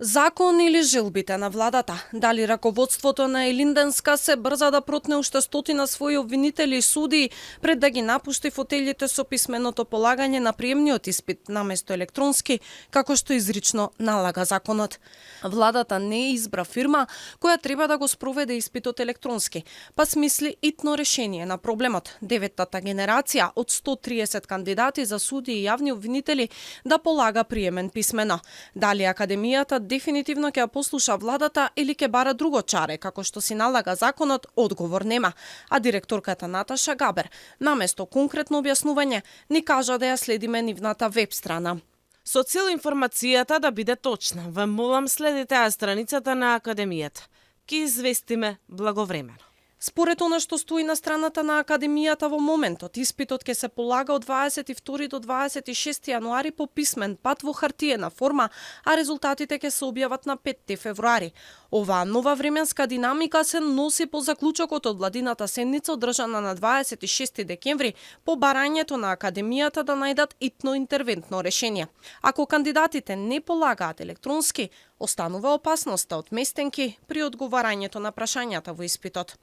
Закон или жилбите на владата? Дали раководството на Илинденска се брза да протне уште стотина своји обвинители и судии пред да ги напушти фотелите со писменото полагање на приемниот испит наместо електронски, како што изрично налага законот? Владата не избра фирма која треба да го спроведе испитот електронски, па смисли итно решение на проблемот. Деветата генерација од 130 кандидати за судии и јавни обвинители да полага приемен писмено. Дали академијата дефинитивно ќе ја послуша владата или ќе бара друго чаре, како што си налага законот, одговор нема. А директорката Наташа Габер, наместо конкретно објаснување, ни кажа да ја следиме нивната веб страна. Со цел информацијата да биде точна, ве молам следите ја страницата на Академијата. Ки известиме благовремено. Според она што стои на страната на Академијата во моментот, испитот ќе се полага од 22 до 26 јануари по писмен пат во хартиена форма, а резултатите ќе се објават на 5 февруари. Оваа нова временска динамика се носи по заклучокот од владината седница одржана на 26 декември по барањето на Академијата да најдат итно интервентно решение. Ако кандидатите не полагаат електронски, останува опасноста од местенки при одговарањето на прашањата во испитот.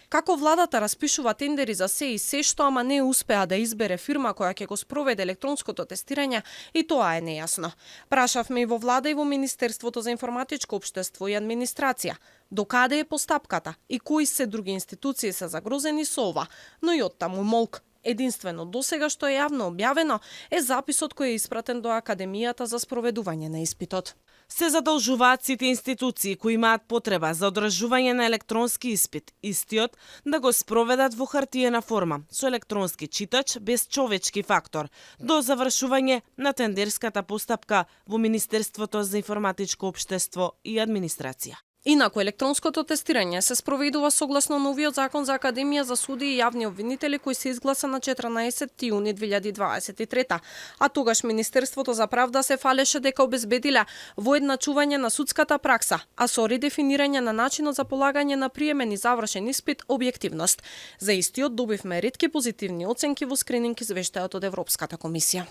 Како владата распишува тендери за се и се што, ама не успеа да избере фирма која ќе го спроведе електронското тестирање, и тоа е нејасно. Прашавме и во влада и во Министерството за информатичко општество и администрација. Докаде е постапката и кои се други институции се загрозени со ова, но и оттаму молк. Единствено досега што е јавно објавено е записот кој е испратен до Академијата за спроведување на испитот. Се задолжуваат сите институции кои имаат потреба за одржување на електронски испит, истиот да го спроведат во хартиена форма, со електронски читач без човечки фактор, до завршување на тендерската постапка во Министерството за информатичко општество и администрација. Инаку електронското тестирање се спроведува согласно новиот закон за Академија за судии и јавни обвинители кој се изгласа на 14 јуни 2023. А тогаш Министерството за правда се фалеше дека обезбедиле воедначување на судската пракса, а со редефинирање на начинот за полагање на приемен и завршен испит објективност. За истиот добивме ретки позитивни оценки во скрининг извештајот од Европската комисија.